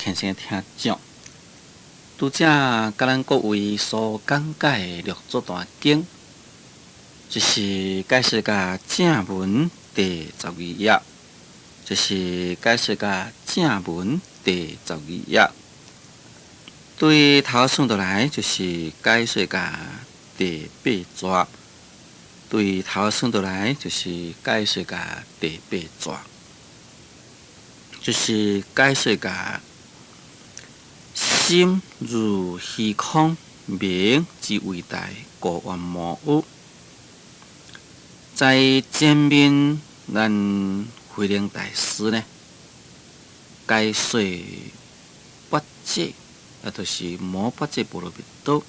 虔誠聽眾，拄才佮咱各位所講解的六祖壇經，這是解釋甲正文第十二頁，這是解釋甲正文第十二頁。對頭算落來，就是解說甲第八逝。對頭算落來，就是解說甲第八逝。就是解說甲心如虛空，明之偉大，高遠無有。在前面，咱慧能大師呢，解說般若，也就是摩般若波羅蜜多。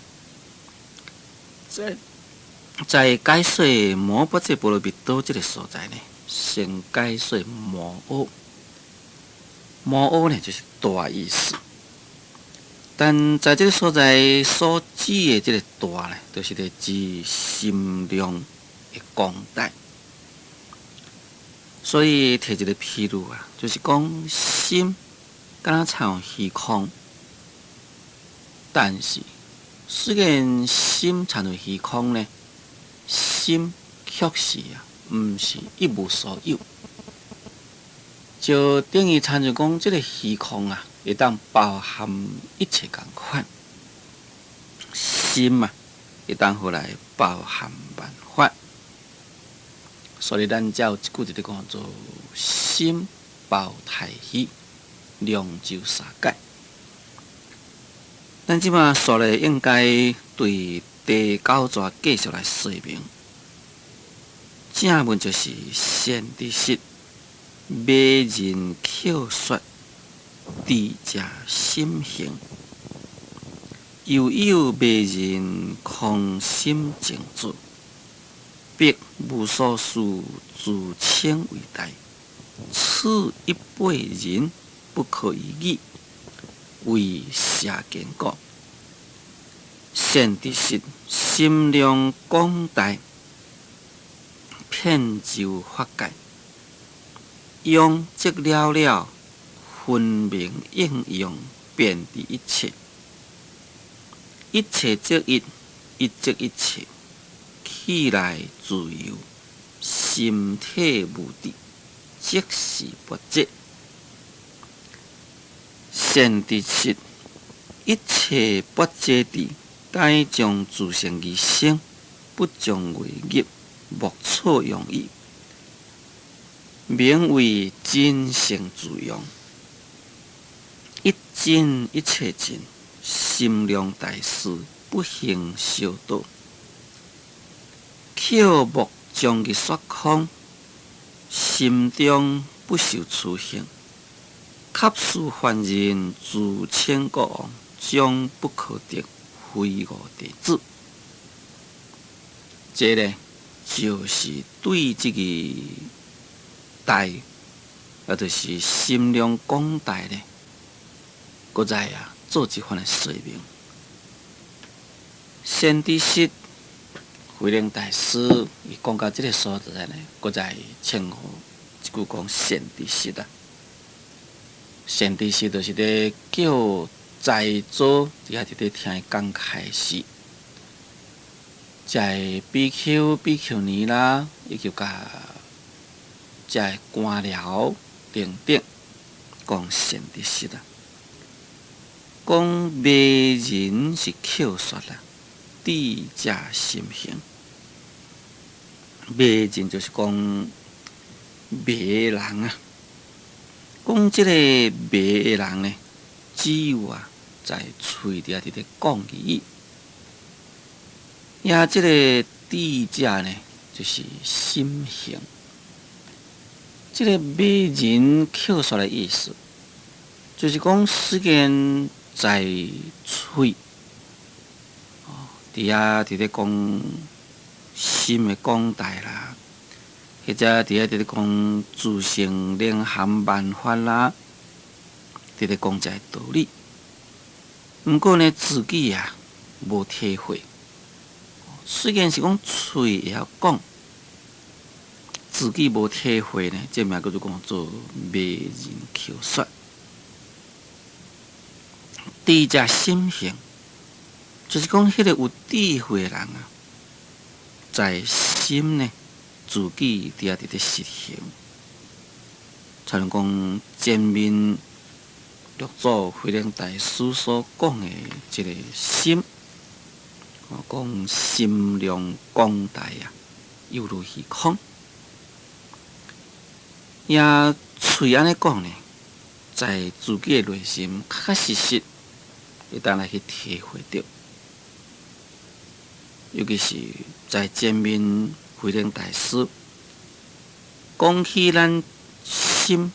在解說摩般若波羅蜜多這个所在呢，先解說無阿。無阿呢，就是大意思。但在這个所在所指的這个大呢，就是咧指心量的廣大。所以提一个譬喻啊，就是講心敢若親像虛空，但是雖然心親像虛空呢，心確實啊，毋是一無所有。就等於親像講，這个虛空啊，會當包含一切仝款。心啊，會當予來包含萬法。所以咱才有一句佇咧講做心包太虛，量周三界。咱這馬煞咧應該對第九逝繼續來說明。正文就是善知識，迷人口說，智者心行，猶有迷人空心靜坐，彼無所事自稱為大，此一輩人不可以議，為邪見故。善知識心量廣大，遍周法界。用則了了，分明應用，遍知一切，一切則一，一則一切，去來自由，心體無執，即是般若。善知識，一切般若智，皆將自性而生，不將外入，莫錯用意。名為真性自用，一真一切真，心量大士不行小道，口莫將入說空，心中不受趨向，及事凡人自稱國王，將不可得，非吾弟子。這个就是對這个大，也就是心量廣大咧，閣再啊做一番的說明。善知識慧能大師伊講到這个所在呢，閣再稱呼一句講善知識啊。善知識就是咧叫在座佇遐佇咧聽伊講開示，這个比丘、比丘尼啦，以及佮這个官僚等等，講善知識啊，講迷人是口說啦，智者心行。迷人就是講迷人啊，講這個迷的人呢，只有啊在喙佇遐佇咧講而已。也這個智者呢，就是心行。這个迷人口說的意思，就是講雖然在喙，哦，佇遐佇咧講心的廣大啦，或者佇遐佇咧講自性能含萬法啦，佇咧講這个道理。毋過呢，自己啊無體會，雖然是講喙會曉講，自己無體會呢，這名叫做講做迷人口說。智者心行，就是講彼個有智慧的人啊，在心呢，自己佇遐佇咧實行。才能講前面六祖慧能大師所講的這個心，講心量廣大啊，猶如虛空。也喙按呢講呢，在自己的內心確確實實會當來去體會著，尤其是在前面慧能大師講起咱心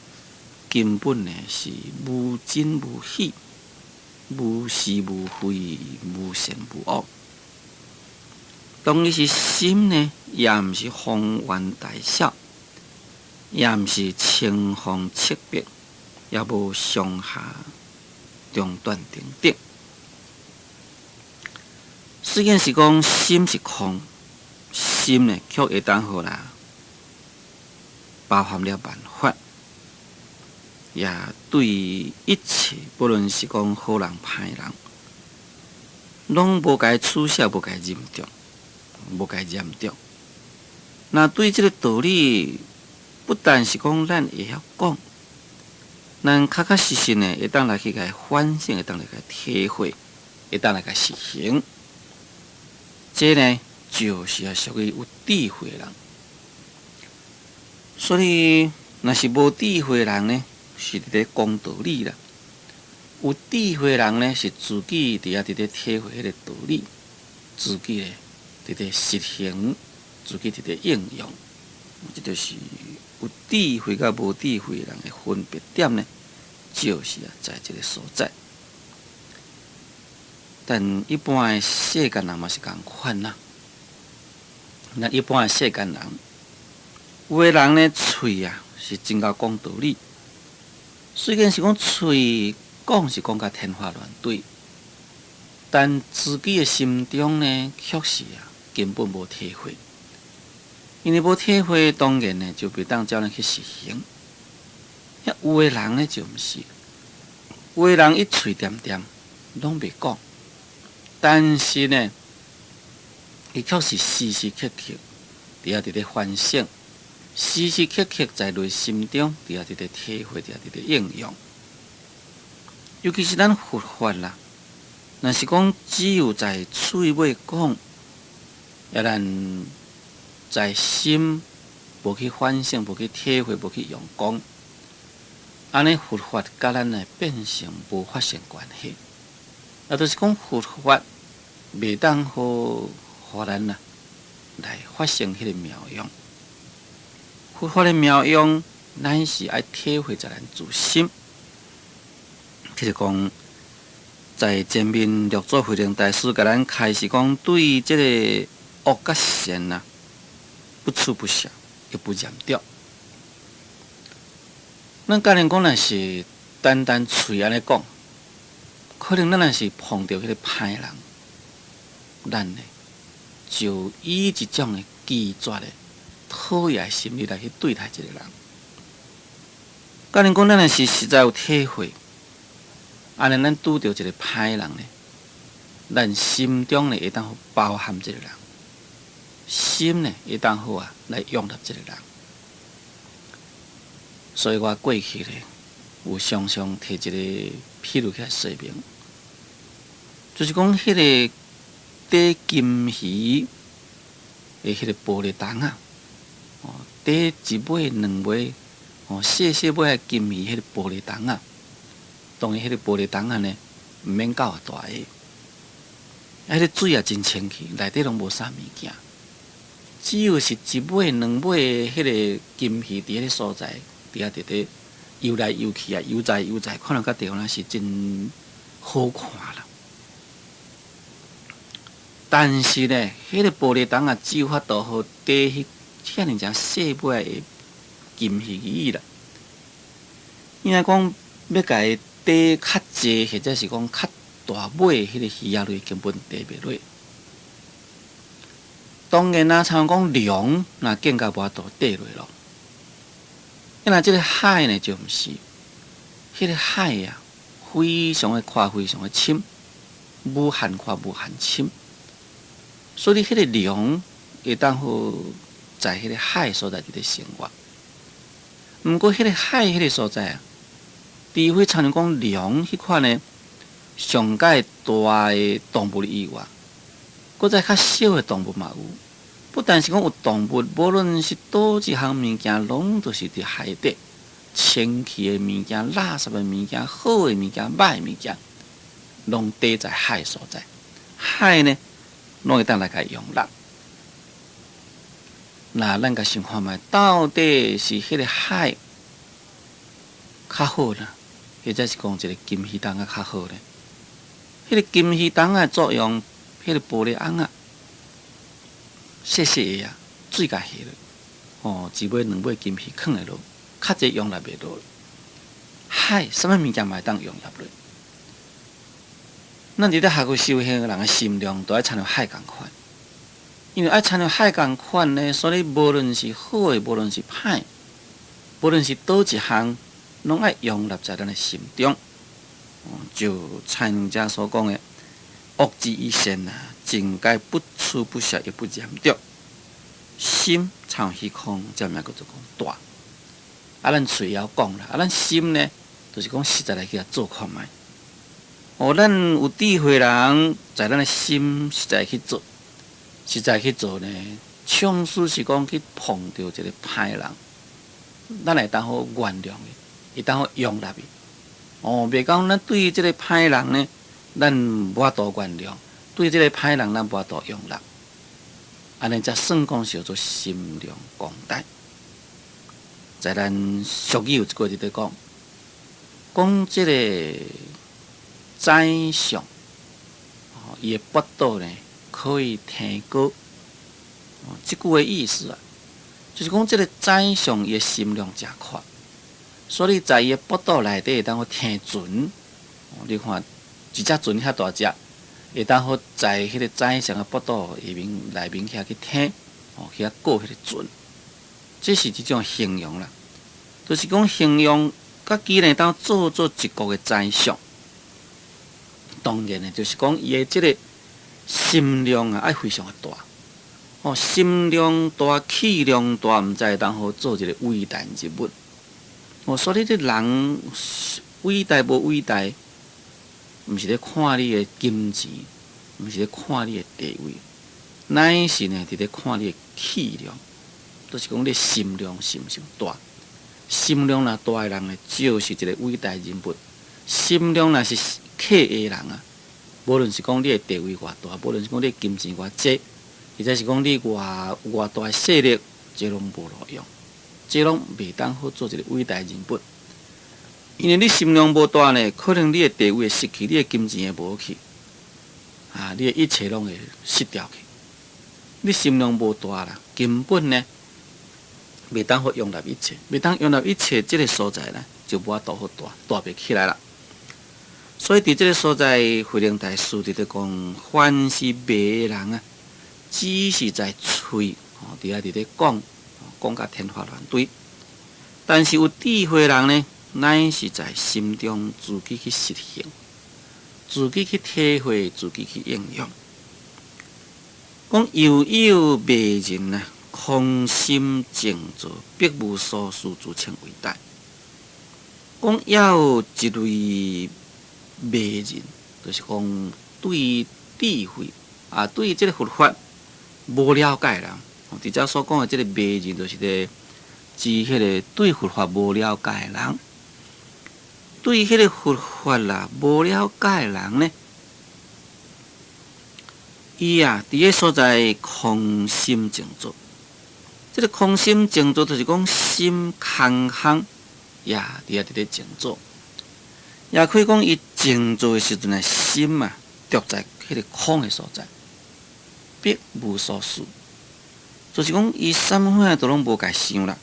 根本呢是無真無虛，無是無非，無善無惡。當伊是心呢，也毋是方圓大小，也毋是青紅赤白，也無上下長短等等。雖然是講心是空，心呢卻會當予啦，包含了萬法，也對一切，不論是講好人歹人，攏無共取捨，無共認著，無共染著。那對這個道理，不但是講咱會曉講，咱確確實實呢，會當來去共反省，會當來共體會，會當來共實行。這呢，就是啊屬於有智慧的人。所以，若是無智慧的人呢，是佇咧講道理啦；有智慧的人呢，是自己佇遐佇咧體會彼個道理，自己咧佇咧實行，自己佇咧應用。這就是有智慧佮無智慧的人的分別點呢，就是啊，在這個所在。但一般的世間人嘛是仝款啦。那一般的世間人，有的人呢，喙啊是真𠢕講道理，雖然是講喙講是講甲天花亂墜，但自己的心中呢，卻是啊根本無體會。因為無體會，當然呢就袂當照按呢去實行。遐有的人呢就毋是，有的人伊喙恬恬攏袂講，但是呢，伊卻是時時刻刻佇遐佇咧反省，時時刻刻在內心中佇遐佇咧體會，佇遐佇咧應用。尤其是咱佛法啦，若是講只有在喙尾講，抑咱在心無去反省、無去體會、無去用功，按呢佛法佮咱來變成無發生關係。也就是講佛法袂當予咱啊來發生彼個妙用。佛法的妙用，咱是愛體會在咱自心。譬如講，在前面六祖慧能大師共咱開示講，對這個惡佮善啊，不取不捨，也不染著。咱假如講若是單單喙按呢講，可能咱若是碰著彼個歹人，咱呢就以一種的拒絕的討厭的心理來去對待這個人。假如講咱若是實在有體會，按呢咱拄著一個歹人呢，咱心中呢會當予包含這個人，心呢會當予啊來容納這個人。所以我過去呢，有常常提一個譬喻起來說明，就是講彼個綴金魚的彼個玻璃筒仔，哦，綴一尾兩尾，哦，細細尾的金魚彼個玻璃筒仔，當然彼個玻璃筒仔呢，毋免夠偌大个，彼個水也真清氣，內底攏無啥物件，只有是一尾兩尾的彼個金魚佇彼個所在，佇遐佇咧游來游去啊，悠哉悠哉，看予較地方是真好看啦。但是呢，彼個玻璃筒仔只有法度予綴彼遐爾濟細尾的金魚而已啦。應該講欲共伊綴較濟，或者是講較大尾彼個魚仔類，根本綴袂落。當然啦，親像講龍，若更加無法度綴落囉。啊，若這個海呢，就毋是，彼個海啊，非常的闊，非常的深，無限闊，無限深。所以彼个龍會當好在彼个海所在佇咧生活。毋過彼个海彼个所在啊，除非親像講龍彼款呢，上蓋大的動物以外，閣再較小的動物嘛有。不但是講有動物，無論是佗一項物件，攏都是佇海底清氣的物件、垃圾的物件、好的物件、歹的物件，攏底在海所在。海呢，攏會當來共容納。那咱共想看覓，到底是彼个海較好呢，或者是講一个金魚甕仔較好呢？彼个金魚甕仔的作用，彼个玻璃甕仔，細細个啊，水共下落，哦，一尾兩尾金魚囥會落，較濟容納袂落。海啥物物件嘛會當容納落。咱佇咧學佛修行的人的心量，都愛親像海仝款。因為愛親像海仝款呢，所以無論是好的，無論是歹，無論是佗一項，攏愛容納在咱的心中。就親像遮所講的，惡之以善啊，淨該不取不捨，亦不染著。心親像虛空，這名叫做講大。啊，咱喙枵講啦，啊，咱心呢，就是講實在來去做看覓。哦，咱有智慧人，在咱的心實在去做，實在去做呢。縱使是講去碰著一个歹人，咱會當好原諒伊，會當好容納伊。哦，袂講咱對這个歹人呢，咱無法度原諒；對這个歹人，咱無法度容納。按呢才算講是叫做心量廣大。在咱俗語有一句佇咧講，講這个宰相，哦，伊的腹肚呢可以聽歌。哦，這句的意思啊，就是講這个宰相伊的心量誠闊，所以在伊的腹肚內底會當好聽船。哦，你看一隻船遐大隻，會當好在彼个宰相的腹肚下面內面遐去聽，哦，去遐過彼个船。這是一種形容啦，就是講形容家己會當做一國的宰相。當然呢，就是講伊的這个心量啊，愛非常的大。哦，心量大，氣量大，毋才會當好做一个偉大人物。哦，所以這人偉大無偉大，毋是咧看你的金錢，毋是咧看你的地位，乃是呢，佇咧看你的氣量，就是講你心量是毋是大。心量若大的人呢，就是一个偉大人物。心量若是細的人啊，無論是講你的地位偌大，無論是講你的金錢偌濟，或者是講你偌偌大的勢力，這攏無路用，這攏袂當好做一个偉大人物。因為你心量無大呢，可能你的地位會失去，你的金錢會無去，啊，你的一切攏會失掉去。你心量無大啦，根本呢，袂當好容納一切，袂當容納一切，這个所在呢，就無法度好大，大袂起來啦。所以佇這个所在，慧能大師佇咧講，凡是迷的人啊，只是在喙哦，佇遐佇咧講，講甲天花亂墜。但是有智慧人呢，乃是在心中自己去實行，自己去體會，自己去應用。講猶有迷人啊，空心靜坐，筆無所思，自稱偉大。講猶有一類迷人，就是講對智慧啊，對這个佛法無了解人。佇遮所講的這个迷人，就是咧指彼个對佛法無了解的人。對彼个佛法啦無了解的人呢，伊啊佇个所在空心靜坐。這个空心靜坐，就是講心空空，也佇遐佇咧靜坐。也可以講，伊靜坐的時陣呢，心啊，著在彼个空的所在，筆無所思，就是講伊啥物款都攏無共想啦。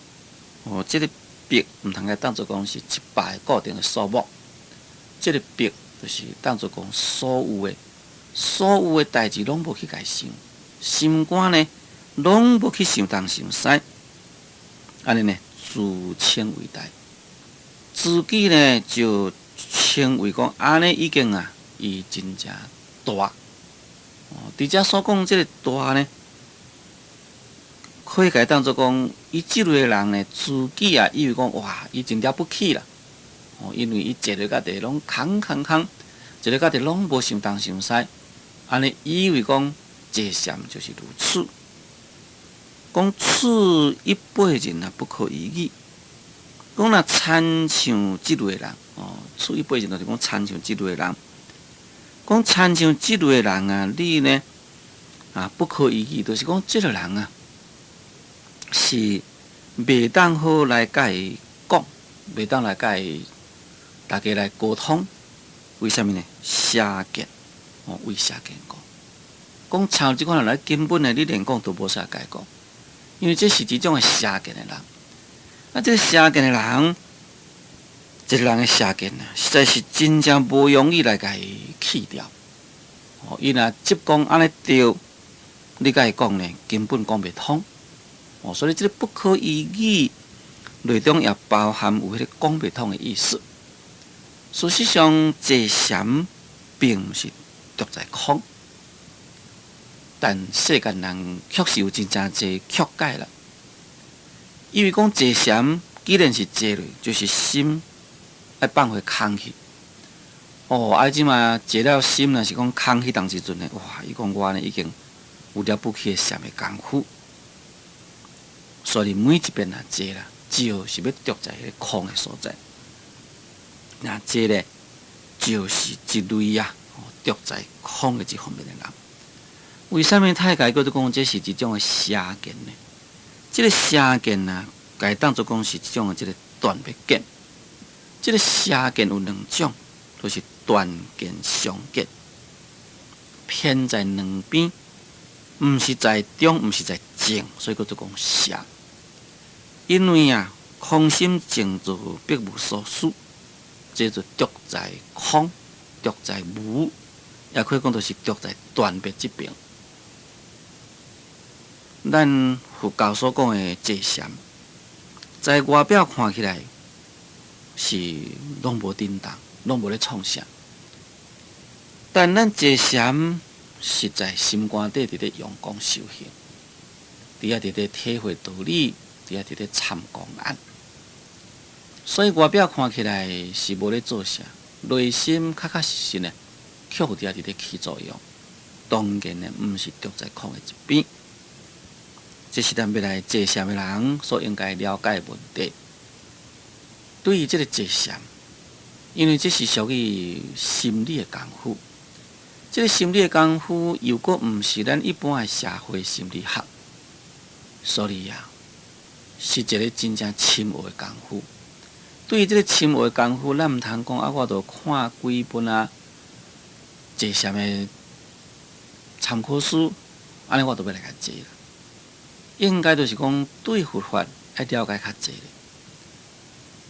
哦，這个筆毋通共當做講是100個固定的數目，這个筆就是當做講所有的代誌攏無去共想，心肝呢攏無去想東想西，按呢呢自稱偉大，自己呢就稱稱為講按呢已經啊，伊真正大。哦，佇遮所講這个大呢，可以共伊當做講，伊這類的人呢，自己啊以為講哇，伊真了不起啦。哦，因為伊坐咧家己攏空空空，坐咧家己攏無想東想西，按呢以為講坐禪就是如此。講此一輩人啊，不可移語。講若親像這類人，哦，此一輩人就是講親像這類人。講親像這類人啊，你呢啊不可移語，就是講這个人啊是袂當好來共伊講，袂當來共伊大家來溝通。為啥物呢？邪見，哦，為邪見故。講像這款人來，根本呢，你連講都無啥共伊講，因為這是一種的邪見的人。啊，這个邪見的人，這个人的邪見啊，實在是真正無容易來共伊去掉。哦，伊若執講按呢對，你共伊講呢，根本講袂通。哦，所以這个不可移語內中也包含有彼个講袂通的意思。事實上，坐禪並毋是著在空，但世間人確實有真正濟曲解啦。以為講坐禪，既然是坐落，就是心愛放予空去。哦，啊，這馬坐了心，若是講空彼當時陣呢，哇！伊講我呢已經有了不起的禪的功夫。所以每一遍若坐啦，就是欲著在彼个空的所在。那這咧就是一類啊，著在空的這方面的人。為啥物太共叫做講這是一種的邪見呢？這个邪見啊，共伊當做講是一種的這个斷滅見。這个邪見有兩種，就是斷見、常見，偏在兩邊，毋是在中，毋是在正，所以叫做講邪。因為啊，空心靜坐，必無所思，這就著在空，著在無，也可以講就是著在斷滅這邊。咱佛教所講的坐禪，在外表看起來是攏無振動，攏無咧創啥。但咱坐禪實在心肝底佇咧用功修行，佇遐佇咧體會道理，佇遐佇咧參公案。所以外表看起來是無咧做啥，內心確確實實呢，卻有佇遐佇咧起作用。當然呢，毋是著在空的一邊。這是咱欲來坐禪的人所應該了解的問題。對於這个坐禪，因為這是屬於心理的功夫。這个心理的功夫又閣毋是咱一般的社會心理學，所以啊，是一个真正深奧的功夫。對於這个深奧的功夫，咱毋通講啊，我著看幾本啊坐禪的參考書，按呢我就欲來共坐啦。應該就是講對佛法愛了解較濟，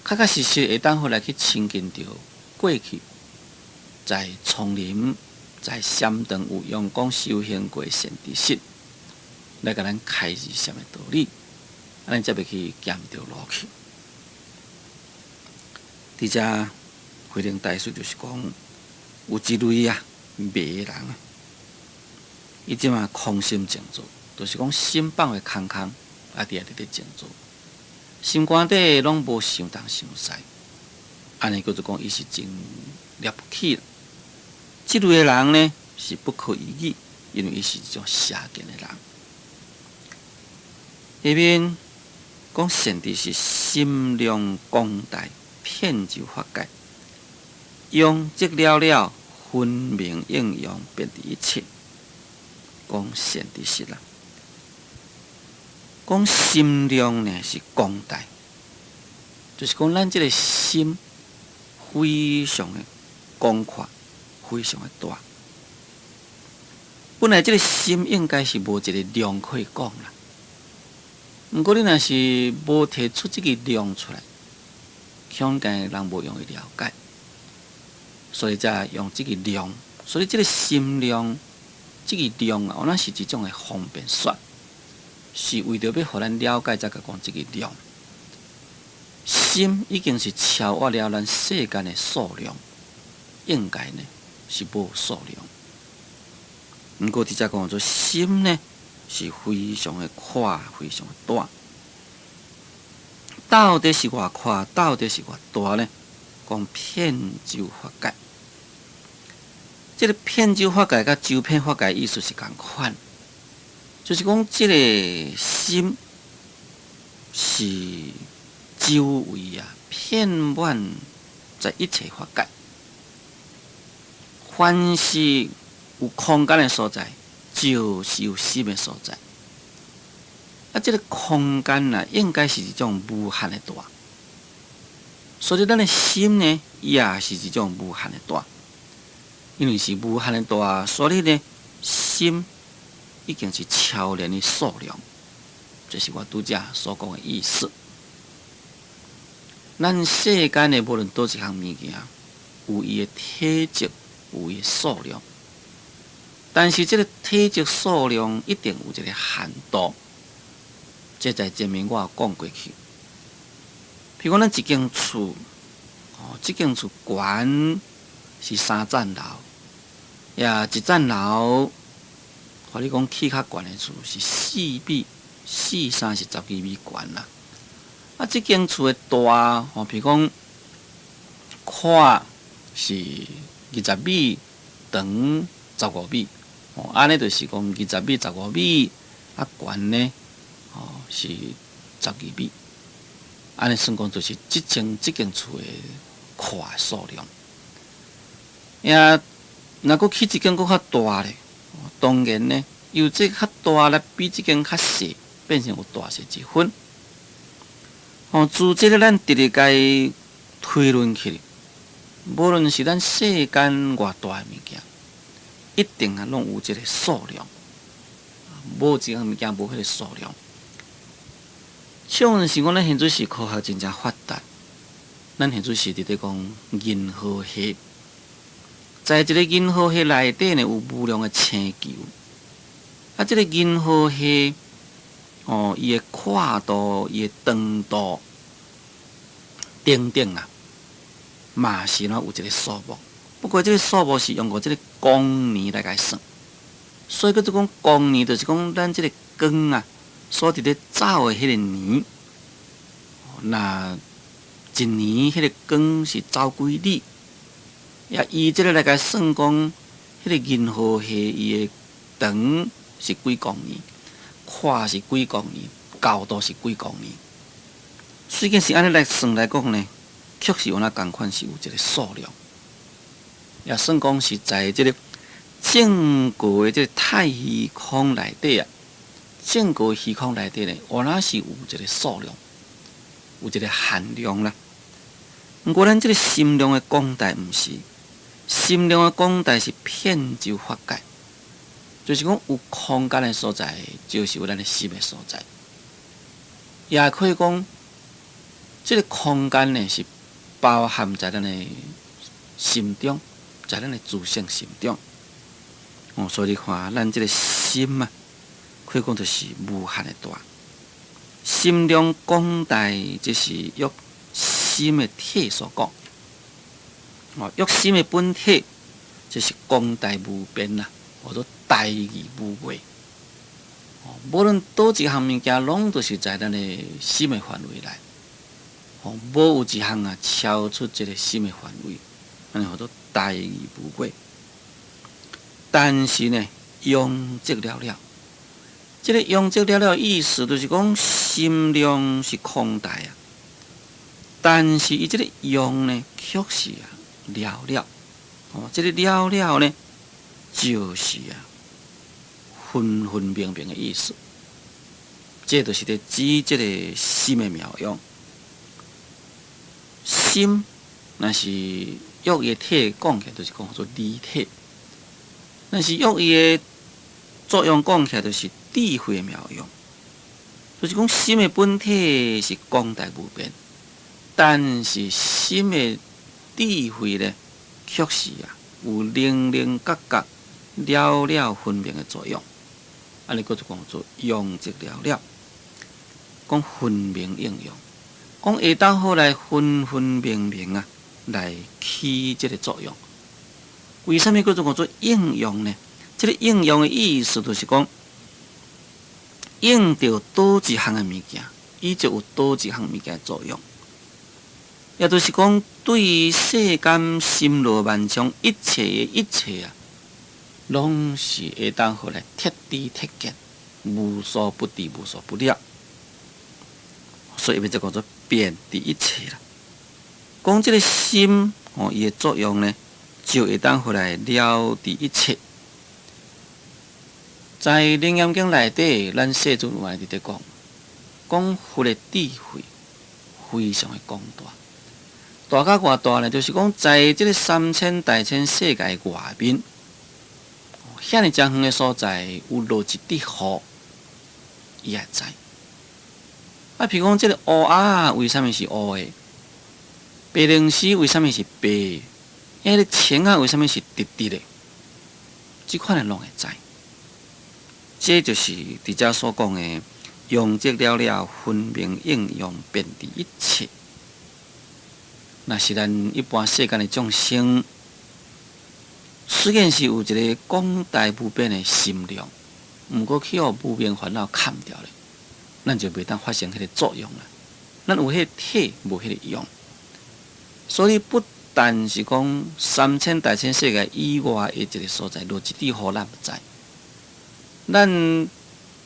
確確實實會當好來去親近著過去在叢林、在禪堂有用功修行過善知識，來共咱開示啥物道理，按呢才袂去兼著路去。佇遮慧能大師就是講，有一類啊迷的人啊，伊這馬空心靜坐。就是講心放予空空，啊，佇遐佇咧靜坐，心肝底攏無想東想西，按呢叫做講伊是真了不起啦。這類的人呢是不可移語，因為伊是一種邪見的人。下面講善知識心量廣大，遍周法界，用即了了，分明應用，遍知一切。講善知識啦。講心量呢是廣大，就是講咱這个心非常的廣闊，非常的大。本來這个心應該是無一个量可以講啦，毋過你若是無提出這个量出來，恐驚人無容易了解，所以才用這个量。所以這个心量，這个量啊，那是一種的方便說。是為著欲予咱了解，才共講這个量。心已經是超越了咱世間的數量，應該呢是無數量。毋過佇遮講做心呢，是非常的闊，非常的大。到底是偌闊，到底是偌大呢？講遍周法界，這个遍周法界佮周遍法界意思是仝款，就是講這个心是周圍啊，遍滿在一切法界，凡是有空間的所在，就是有心的所在。啊，這个空間啊，應該是一種無限的大，所以咱的心呢，也是一種無限的大。因為是無限的大，所以呢，心已經是超然的數量。這是我拄才所講的意思。咱世間的無論佗一項物件，有伊的體積，有伊的數量。但是這个體積數量一定有一个限度。這在前面我有講過去。譬如講，咱一間厝，哦，這間厝懸是三層樓，也一層樓，予你講起較懸的厝是4米，四三是12米懸啦。啊，這間厝的大，吼，譬如講，寬是20米，長十五米，哦，按呢就是講20米、十五米，啊，懸呢，哦，是十二米，按呢算講就是這間厝的闊數量。也若閣起一間閣較大咧，當然呢，由這較大來比這間較細，變成有大細之分。哦，自這个咱直直共推論去，無論是咱世間偌大的物件，一定啊攏有這个數量，無一項物件無彼个數量。像是講咱現在是科學真正發達，咱現在是佇咧講銀河系，在這个銀河系內底呢，有無量的星球。啊，這个銀河系，哦，伊的闊度、伊的長度等等啊，嘛是喏有一个數目。不過這个數目是用過這个光年來共算，所以叫做講光年，就是講咱這个光啊，所佇咧走的彼个年，若一年彼个光是走幾里，也以這个來共算講，彼个銀河系伊的長是幾光年，闊是幾光年，高度是幾光年。雖然是按呢來算來講呢，確實有那仝款是有一个數量，也算講是在這个整個的這个太空內底啊。整個虛空內底呢，原來是有一个數量，有一个限量啦。毋過咱這个心量的廣大毋是，心量的廣大是遍周法界，就是講有空間的所在，就是有咱的心的所在。也可以講，這个空間呢是包含在咱的心中，在咱的自性心中。哦，所以你看，咱這个心啊，可以講就是無限的大，心量廣大，這是約心的體所講。哦，約心的本體，這是廣大無邊啦，或者大義無礙。哦，無論佗一項物件，攏都是在咱的心的範圍內。哦，無有一項啊超出這个心的範圍，按呢號做大義無礙。但是呢，容積了了。這个容積了了意思，就是講心量是擴大啊，但是伊這个容呢，卻是啊了了。哦，這个了了呢，就是啊分分明明的意思。這就是咧指這个心的妙用。心若是約伊的體講起來，就是講做理體；若是約伊的作用講起來，就是智慧的妙用。就是講心的本體是廣大無邊，但是心的智慧呢，卻是啊有棱棱角角、了了分明的作用。按呢閣就講做容積了了，講分明應用，講會當好來分分明明啊，來起這个作用。為啥物叫做叫做應用呢？這个應用的意思就是講，用著佗一項的物件，伊就有佗一項物件的作用。也就是講，對於世間森羅萬象一切的一切啊，攏是會當予來徹知徹見，無所不知，無所不了。所以，就叫做遍知一切啦。講這个心哦，伊的作用呢，就會當予來了知一切。在《楞嚴經》內底，咱世尊有佇咧講，講佛的智慧非常的廣大。大甲偌大呢？就是講，在這个三千大千世界外面，遐爾遮遠的所在，有落一滴雨，伊也知。啊，譬如講，這个烏鴉為啥物是烏的？白龍絲為啥物是白的？彼个穿仔為啥物是直直的？這款的攏會知。這就是佇遮所講的，用則了了，分明應用，遍知一切。若是咱一般世間的眾生，雖然是有一个廣大無邊的心量，毋過去予無明煩惱崁著咧，咱就袂當發生彼个作用啦。咱有彼个體，無彼个用。所以不但是講三千大千世界以外的一个所在，落一滴雨咱毋知。咱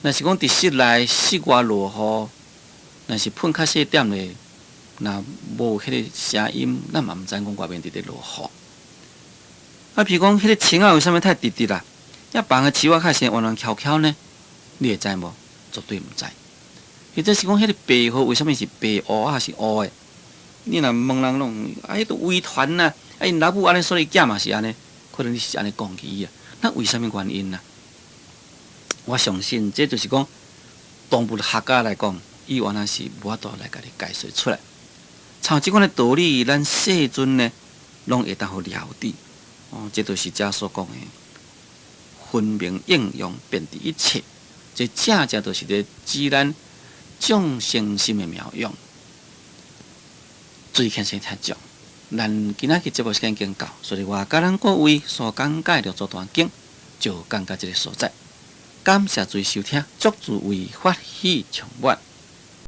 若是講佇室內室外落雨，若是噴較細點咧，若無彼個聲音，咱嘛毋知講外面佇咧落雨。啊，譬如講彼个穿仔為啥物太直直啦？遐別个樹仔較生彎彎翹翹呢？你會知無？絕對毋知。或者是講彼个白雨為啥物是白烏仔是烏的？你若問人攏啊，彼都遺傳啊，啊𪜶老母按呢，所以囝嘛是按呢，可能你是按呢講起伊啊。那為啥物原因啊？我相信這就是講動物學家來講，伊原來是無法度來共你解說出來。像這款的道理，咱世尊呢，攏會當予了知。哦，這就是遮所講的分明應用遍知一切，這正正就是咧指咱眾生心的妙用。注意聽先聽講，咱今仔日節目時間已經到，所以我佮咱各位所講解六祖壇經，就講到這个所在。感謝諸位收聽，祝諸位法喜充滿。